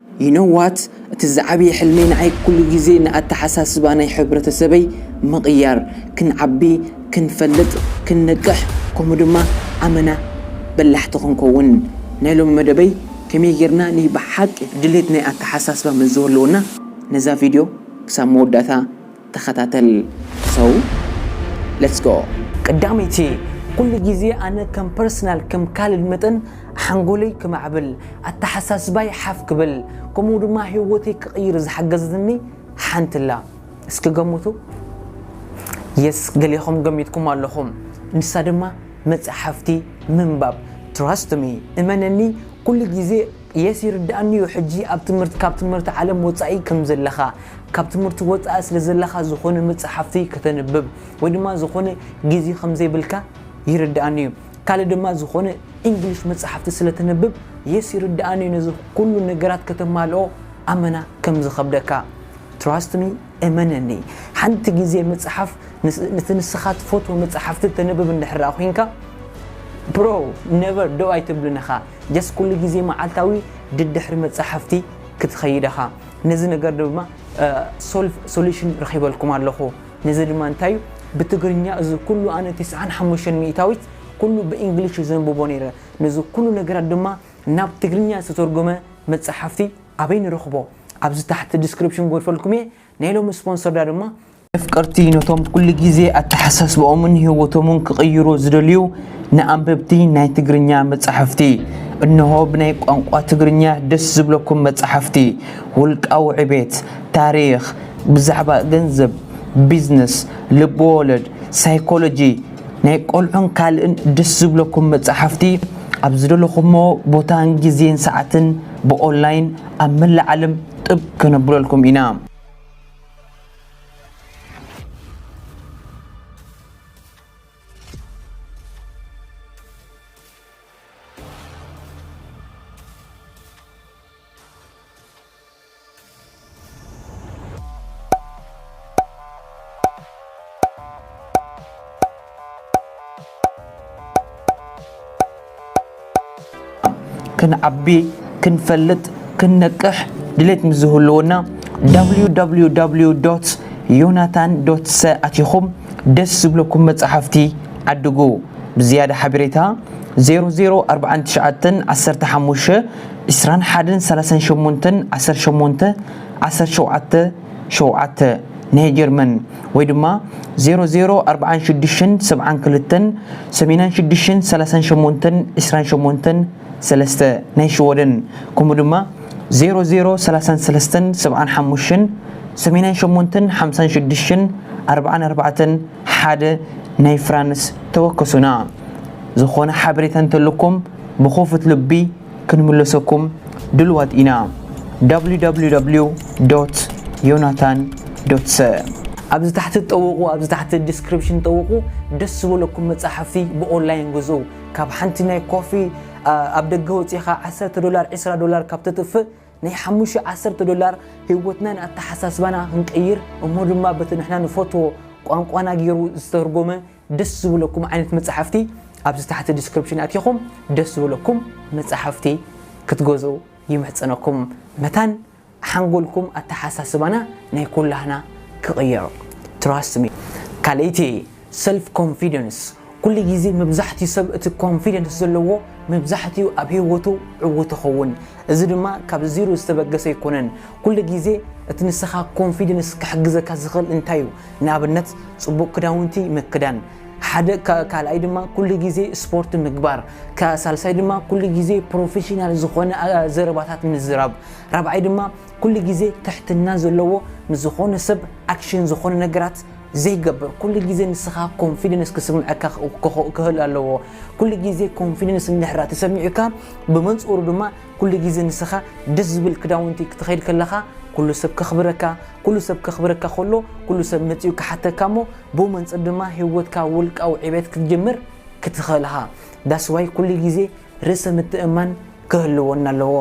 You know what? እቲ ዝዓበየ ሕልመይ ንዓይ ኩሉ ግዜ ንኣተሓሳስባ ናይ ሕብረተሰበይ ምቕያር፣ ክንዓቢ፣ ክንፈልጥ፣ ክንነቅሕ፣ ከምኡ ድማ ኣመና በላሕቲ ክንከውን። ናይ ሎሚ መደበይ ከመይ ጌርና ናይ ብሓቂ ድሌት ናይ ኣተሓሳስባ ምስ ዝህልወና ነዛ ቪድዮ ክሳብ መወዳእታ ተኸታተል። So let's go። ቀዳመይቲ፣ ኩሉ ግዜ ኣነ ከም ፐርሰናል ከም ካልድ መጠን ሓንጎለይ ክማዕብል፣ ኣተሓሳስባይ ሓፍ ክብል፣ ከምኡ ድማ ህይወተይ ክቕይር ዝሓገዘትኒ ሓንቲ ኣላ። እስኪ ገምቱ። የስ፣ ገሌኹም ገሚትኩም ኣለኹም። ንሳ ድማ መጻሕፍቲ ምንባብ። Trust me፣ እመነኒ፣ ኩሉ ግዜ የስ ይርድኣኒ እዩ። ሕጂ ኣብ ትምህርቲ፣ ካብ ትምህርቲ ዓለም ወጻኢ ከም ዘለኻ፣ ካብ ትምህርቲ ወጻኢ ስለ ዘለኻ ዝኾነ መጻሕፍቲ ከተንብብ ወይ ድማ ዝኾነ ግዜ ከም ዘይብልካ ይርድኣኒ እዩ። ካልእ ድማ ዝኾነ ኢንግሊሽ መጻሕፍቲ ስለ ተንብብ የስ ይርድኣኒ እዩ። ነዚ ኩሉ ነገራት ከተማልኦ ኣመና ከም ዝኸብደካ። Trust me፣ እመነኒ። ሓንቲ ግዜ መጽሓፍ ንስ-፣ ነቲ ንስኻ ትፈትዎ መጽሓፍቲ ተንብብ እንድሕር ደኣ ኮይንካ፣ ብሮ፣ ነቨር ዶ ኣይትብልን ኢኻ። ጀስት ኩሉ ግዜ መዓልታዊ ድድሕሪ መጻሕፍቲ ክትኸይድ ኢኻ። ነዚ ነገር ድማ፣ እ፣ ሶልቭ፣ ሶሉሽን ረኺበልኩም ኣለኹ። ነዚ ድማ እንታይ እዩ? ብትግርኛ እዚ ኩሉ ኣነ ተስዓን ሓሙሽተን ሚእታዊት ኩሉ ብእንግሊሽ እዩ ዘንብቦ ነይረ። ነዚ ኩሉ ነገራት ድማ ናብ ትግርኛ ዝተተርጎመ መጻሕፍቲ ኣበይ ንረኽቦ? ኣብዚ ታሕቲ ዲስክሪፕሽን ጎድፈልኩም እየ። ናይ ሎሚ ስፖንሰርና ድማ መፍቀርቲ ነቶም ኩሉ ግዜ ኣተሓሳስባኦምን ህይወቶምን ክቕይሩ ዝደልዩ ንኣንበብቲ ናይ ትግርኛ መጻሕፍቲ። እንሆ ብናይ ቋንቋ ትግርኛ ደስ ዝብለኩም መጻሕፍቲ፣ ውልቃዊ ዕቤት፣ ታሪኽ፣ ብዛዕባ ገንዘብ፣ ቢዝነስ፣ ልብወለድ፣ ሳይኮሎጂ፣ ናይ ቆልዑን ካልእን ደስ ዝብለኩም መጻሕፍቲ ኣብ ዝደለኹሞ ቦታን ግዜን ሰዓትን ብኦንላይን ኣብ መላእ ዓለም ጥብ ከነብለልኩም ኢና። ክንዓቢ፣ ክንፈልጥ፣ ክንነቅሕ ድሌት ምስ ዝህልወና፣ www ዮናታን ዶት ሰ ኣቲኹም ደስ ዝብለኩም መጻሕፍቲ ዓድጉ። ብዝያዳ ሓበሬታ፣ ዜሮ ዜሮ ኣርባዓን ትሽዓተን ዓሰርተ ሓሙሽተ ዕስራን ሓደን ሰላሳን ሸሞንተን ዓሰርተ ሸሞንተ ዓሰርተ ሸውዓተ ሸውዓተ ናይ ጀርመን፣ ወይ ድማ ዜሮ ዜሮ ኣርባዓን ሽዱሽተን ሰብዓን ክልተን ሰማንያን ሽዱሽተን ሰላሳን ሸሞንተን ዕስራን ሸሞንተን ሰለስተ ናይ ሽወደን፣ ከምኡ ድማ ዜሮ ዜሮ ሰላሳን ሰለስተን ሰብዓን ሓሙሽተን ሰማንያን ሸሞንተን ሓምሳን ሽዱሽተን ኣርባዓን ኣርባዕተን ሓደ ናይ ፍራንስ ተወከሱና። ዝኾነ ሓበሬታ እንተለኩም ብኽፉት ልቢ ክንምለሰኩም ድልዋት ኢና። www ዮናታን ዶት ሰ። ኣብዚ ታሕቲ ጠውቑ፣ ኣብዚ ታሕቲ ዲስክሪፕሽን ጠውቑ፣ ደስ ዝበለኩም መጻሕፍቲ ብኦንላይን ግዝኡ። ካብ ሓንቲ ናይ ኮፊ፣ ኣ፣ ኣብ ደገ ወጺኻ ዓሰርተ ዶላር፣ ዕስራ ዶላር ካብ ተጥፍእ፣ ናይ ሓሙሽተ ዓሰርተ ዶላር ህይወትናን ኣተሓሳስባና ክንቀይር፣ እሞ ድማ በቲ ንሕና ንፈትዎ ቋንቋና ገይሩ ዝተርጎመ ደስ ዝብለኩም ዓይነት መጻሕፍቲ ኣብዚ ታሕቲ ዲስክሪፕሽን ኣቲኹም ደስ ዝብለኩም መጻሕፍቲ ክትገዝኡ ይምሕጸነኩም። መታን ሓንጎልኩም ኣተሓሳስባና ናይ ኩላህና ክቕየር። Trust me። ካልኣይቲ፣ ሰልፍ ኮንፊደንስ። ኩሉ ግዜ መብዛሕትኡ ሰብ እቲ ኮንፊደንስ ዘለዎ መብዛሕትኡ ኣብ ህይወቱ ዕዉት ይኸውን። እዚ ድማ ካብ ዚሮ ዝተበገሰ ኣይኮነን። ኩሉ ግዜ እቲ ንስኻ ኮንፊደንስ ክሕግዘካ ዝኽእል እንታይ እዩ? ንኣብነት፣ ጽቡቕ ክዳውንቲ ምክዳን። ሓደ፣ ካ-፣ ካልኣይ ድማ ኩሉ ግዜ ስፖርት ምግባር። ካ-፣ ሳልሳይ ድማ ኩሉ ግዜ ፕሮፌሽናል ዝኾነ፣ ኣ-፣ ዘረባታት ምዝራብ። ራብዓይ ድማ ኩሉ ግዜ ትሕትና ዘለዎ፣ ንዝኾነ ሰብ ኣክሽን ዝኾነ ነገራት ዘይገብር። ኩሉ ግዜ ንስኻ ኮንፊደንስ ክስምዐካ ክኽ-፣ ክኽ-፣ ክህል ኣለዎ። ኩሉ ግዜ ኮንፊደንስ እንድሕራ ተሰሚዑካ፣ ብመንጽሩ ድማ ኩሉ ግዜ ንስኻ ደስ ዝብል ክዳውንቲ ክትኸይድ ከለኻ፣ ኩሉ ሰብ ከኽብረካ፣ ኩሉ ሰብ ከኽብረካ ከሎ፣ ኩሉ ሰብ መጺኡ ክሓተካ እሞ፣ ብኡ መንጽር ድማ ህይወትካ ውልቃዊ ዕቤት ክትጅምር ክትኽእል ኢኻ። That's why ኩሉ ግዜ ርእሰ ምትእምማን ክህልወና ኣለዎ።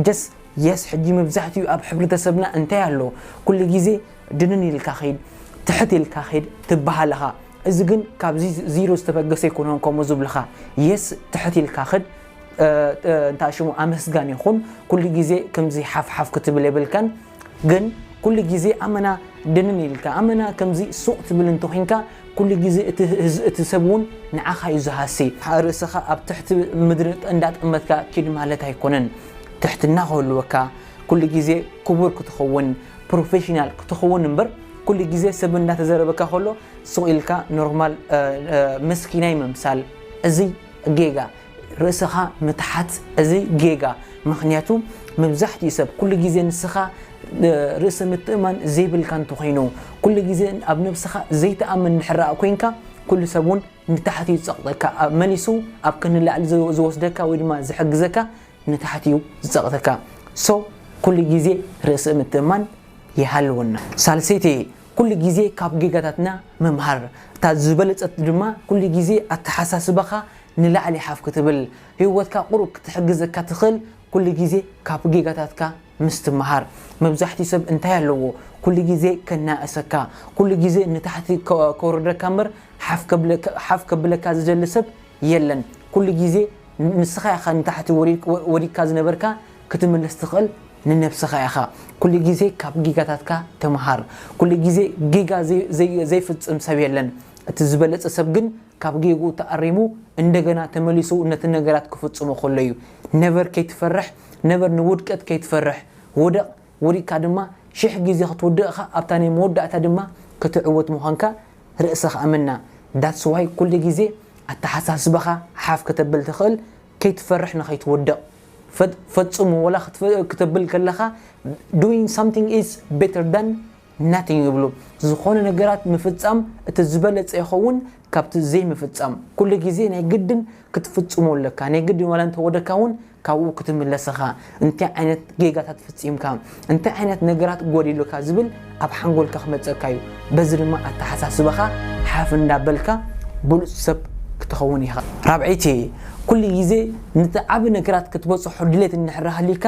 ጀስ፣ የስ፣ ሕጂ መብዛሕትኡ ኣብ ሕብረተሰብና እንታይ ኣሎ? ኩሉ ግዜ ድንን ኢልካ ኸይድ፣ ትሕት ኢልካ ኸይድ ትበሃል ኢኻ። እዚ ግን ካብዚ ዚሮ ዝተበገሰ ኣይኮነን ከምኡ ዝብልኻ። የስ፣ ትሕት ኢልካ ኸድ፣ እ፣ እ፣ እንታይ ሽሙ ኣመስጋኒ ይኹን። ኩሉ ግዜ ከምዚ ሓፍ ሓፍ ክትብል የብልካን። ግን ኩሉ ግዜ ኣመና ድንን ኢልካ፣ ኣመና ከምዚ ሱቕ ትብል እንተኾይንካ፣ ኩሉ ግዜ እቲ ህዝ-፣ እቲ ሰብ እውን ንዓኻ እዩ ዝሃሲ። ርእስኻ ኣብ ትሕቲ ምድሪ እንዳጠመትካ ኪድ ማለት ኣይኮነን። ትሕትና ክህልወካ፣ ኩሉ ግዜ ክቡር ክትኸውን፣ ፕሮፌሽናል ክትኸውን እምበር፣ ኩሉ ግዜ ሰብ እንዳተዘረበካ ከሎ ሱቕ ኢልካ ኖርማል፣ እ፣ እ፣ መስኪናይ ምምሳል፣ እዚ ጌጋ። ርእስኻ ምትሓት፣ እዚ ጌጋ። ምኽንያቱ መብዛሕትኡ ሰብ ኩሉ ግዜ ንስኻ፣ እ፣ ርእሰ ምትእማን ዘይብልካ እንተኾይኑ፣ ኩሉ ግዜ ኣብ ነብስኻ ዘይትኣምን እንድሕር ደኣ ኮይንካ፣ ኩሉ ሰብ እውን ንታሕቲ እዩ ዝጸቕጠካ። ኣብ መሊሱ ኣብ ክንላዕሊ ዝ-፣ ዝወስደካ ወይ ድማ ዝሕግዘካ ንታሕቲ እዩ ዝጸቕጠካ። ሶ ኩሉ ግዜ ርእሰ ምትእማን ይሃልወና። ሳልሰይቲ፣ ኩሉ ግዜ ካብ ጌጋታትና ምምሃር። እታ ዝበለጸት ድማ ኩሉ ግዜ ኣተሓሳስባኻ ንላዕሊ ሓፍ ክትብል፣ ህይወትካ ቁሩብ ክትሕግዘካ ትኽእል፣ ኩሉ ግዜ ካብ ጌጋታትካ ምስ ትመሃር። መብዛሕትኡ ሰብ እንታይ ኣለዎ? ኩሉ ግዜ ከናእሰካ፣ ኩሉ ግዜ ንታሕቲ ከ-፣ ከውርደካ እምበር ሓፍ ከብለካ፣ ሓፍ ከብለካ ዝደሊ ሰብ የለን። ኩሉ ግዜ ንስኻ ኢኻ ንታሕቲ ወሪ-፣ ወ-፣ ወዲቅካ ዝነበርካ ክትምለስ ትኽእል ንነብስኻ ኢኻ። ኩሉ ግዜ ካብ ጌጋታትካ ተመሃር። ኩሉ ግዜ ጌጋ ዘይ-፣ ዘይ-፣ ዘይፍጽም ሰብ የለን። እቲ ዝበለጸ ሰብ ግን ካብ ጌግኡ ተኣሪሙ እንደገና ተመሊሱ ነቲ ነገራት ክፍጽሞ ከሎ እዩ። ነቨር ከይትፈርሕ፣ ነቨር ንውድቀት ከይትፈርሕ። ውደቕ፣ ወዲቕካ ድማ ሽሕ ግዜ ክትውድቕ ኢኻ፣ ኣብታ ናይ መወዳእታ ድማ ክትዕወት ምዃንካ ርእስኻ ኣምና። That's why ኩሉ ግዜ ኣተሓሳስባኻ ሓፍ ከተብል ትኽእል፣ ከይትፈርሕ ንኸይትወድቕ። ፈ-፣ ፈጽሙ፣ ወላ ክትፈ-፣ ክተብል ከለኻ፣ doing something is better than nothing ይብሉ። ዝኾነ ነገራት ምፍጻም እቲ ዝበለጸ ይኸውን ካብቲ ዘይምፍጻም። ኩሉ ግዜ ናይ ግድን ክትፍጽሞ ኣለካ። ናይ ግድን ዋላ እንተወደካ እውን ካብኡ ክትምለስ ኢኻ። እንታይ ዓይነት ጌጋታት ፈጺምካ፣ እንታይ ዓይነት ነገራት ጎዲሉካ ዝብል ኣብ ሓንጎልካ ክመጸካ እዩ። በዚ ድማ ኣተሓሳስባኻ ሓፍ እንዳበልካ ብሉጽ ሰብ ክትኸውን ኢኻ። ራብዐይቲ፣ ኩሉ ግዜ ነቲ ዓቢ ነገራት ክትበጽሖ ድሌት እንድሕር ሃልዩካ፣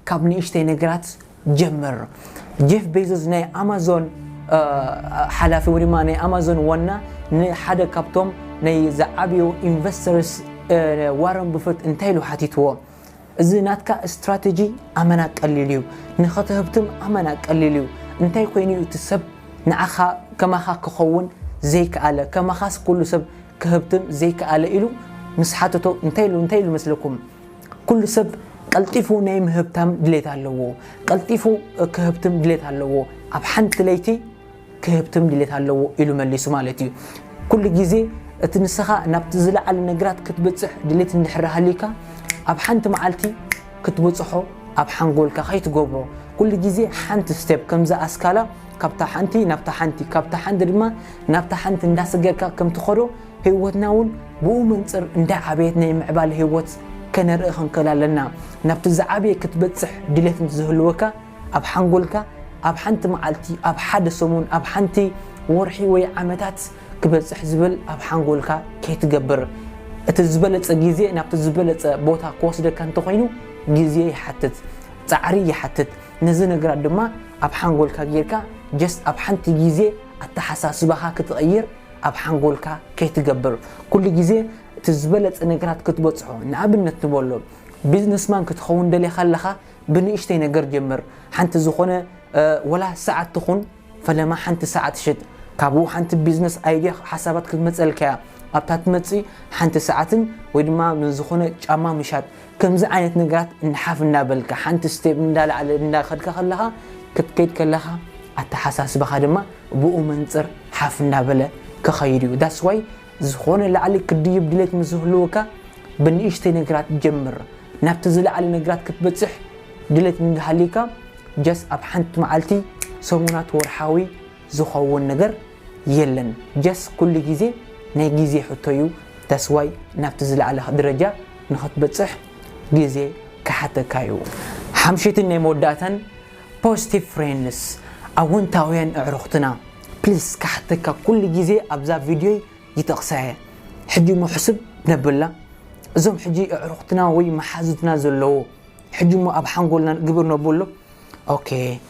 ካብ ንእሽተይ ነገራት ጀምር። ጄፍ ቤዞስ ናይ ኣማዞን፣ እ፣ ሓላፊ ወይ ድማ ናይ ኣማዞን ዋና ንሓደ ካብቶም ናይ ዝዓብዩ ኢንቨስተርስ፣ እ፣ ዋረን ቡፈት እንታይ ኢሉ ሓቲትዎ? "እዚ ናትካ ስትራተጂ ኣመና ቀሊል እዩ። ንኸትህብትም ኣመና ቀሊል እዩ። እንታይ ኮይኑ እዩ እቲ ሰብ ንዓኻ ከማኻ ክኸውን ዘይከኣለ? ከማኻስ ኩሉ ሰብ ክህብትም ዘይከኣለ?" ኢሉ ምስ ሓተቶ እንታይ ኢሉ፣ እንታይ ኢሉ መስለኩም? ኩሉ ሰብ ቀልጢፉ ናይ ምህብታም ድሌት ኣለዎ። ቀልጢፉ ክህብትም ድሌት ኣለዎ። ኣብ ሓንቲ ለይቲ ክህብትም ድሌት ኣለዎ ኢሉ መሊሱ ማለት እዩ። ኩሉ ግዜ እቲ ንስኻ ናብቲ ዝለዓለ ነገራት ክትበጽሕ ድሌት እንድሕር ሃልዩካ፣ ኣብ ሓንቲ መዓልቲ ክትበጽሖ ኣብ ሓንጎልካ ከይትገብሮ፣ ኩሉ ግዜ ሓንቲ ስቴፕ ከምዛ ኣስካላ ካብታ ሓንቲ ናብታ ሓንቲ፣ ካብታ ሓንቲ ድማ ናብታ ሓንቲ እንዳሰገርካ ከም ትኸዶ፣ ህይወትና እውን ብኡ መንጽር እንዳዓበየት ናይ ምዕባለ ህይወት ከነርኢ ክንክእል ኣለና። ናብቲ ዝዓበየ ክትበጽሕ ድሌት እንተዝህልወካ፣ ኣብ ሓንጎልካ ኣብ ሓንቲ መዓልቲ፣ ኣብ ሓደ ሰሙን፣ ኣብ ሓንቲ ወርሒ ወይ ዓመታት ክበጽሕ ዝብል ኣብ ሓንጎልካ ከይትገብር። እቲ ዝበለጸ ግዜ ናብቲ ዝበለጸ ቦታ ክወስደካ እንተኾይኑ፣ ግዜ ይሓትት፣ ጻዕሪ ይሓትት። ነዚ ነገራት ድማ ኣብ ሓንጎልካ ጌርካ፣ ጀስት ኣብ ሓንቲ ግዜ ኣተሓሳስባኻ ክትቕይር ኣብ ሓንጎልካ ከይትገብር። ኩሉ ግዜ እቲ ዝበለጸ ነገራት ክትበጽሖ፣ ንኣብነት ንበሎ፣ ቢዝነስማን ክትኸውን ደሊኻ ኣለኻ፣ ብንእሽተይ ነገር ጀምር። ሓንቲ ዝኾነ፣ እ፣ ወላ ሰዓት ትኹን፣ ፈለማ ሓንቲ ሰዓት ሽጥ። ካብኡ ሓንቲ ቢዝነስ ኣይድያ፣ ሓሳባት ክትመጸልካ እያ። ኣብታ ትመጽእ ሓንቲ ሰዓትን ወይ ድማ ዝኾነ ጫማ ምሻጥ፣ ከምዚ ዓይነት ነገራት እንሓፍ እናበልካ፣ ሓንቲ ስቴፕ እንዳላዕለ እንዳኸድካ ከለኻ፣ ክትከይድ ከለኻ፣ ኣተሓሳስባኻ ድማ ብኡ መንጽር ሓፍ እናበለ ክኸይድ እዩ። ዳስ ዋይ ዝኾነ ላዕሊ ክድይብ ድሌት ምስ ዝህልወካ፣ ብንእሽተይ ነገራት ጀምር። ናብቲ ዝለዓለ ነገራት ክትበጽሕ ድሌት እንድሃልዩካ፣ ጀስ ኣብ ሓንቲ መዓልቲ፣ ሰሙናት፣ ወርሓዊ ዝኸውን ነገር የለን። ጀስ ኩሉ ግዜ ናይ ግዜ ሕቶ እዩ። ዳስ ዋይ ናብቲ ዝለዓለ ደረጃ ንኽትበጽሕ ግዜ ክሓተካ እዩ። ሓምሸይትን ናይ መወዳእታን፣ ፖዚቲቭ ፍሬንድስ፣ ኣወንታውያን ኣዕሩኽትና። ፕሊስ ክሓተካ፣ ኩሉ ግዜ ኣብዛ ቪድዮይ ይጠቕሳ እየ። ሕጂ እሞ ሕስብ ነብላ። እዞም ሕጂ ኣዕሩኽትና ወይ መሓዙትና ዘለዉ፣ ሕጂ እሞ ኣብ ሓንጎልና ግብር ነብሎ። ኦኬ፣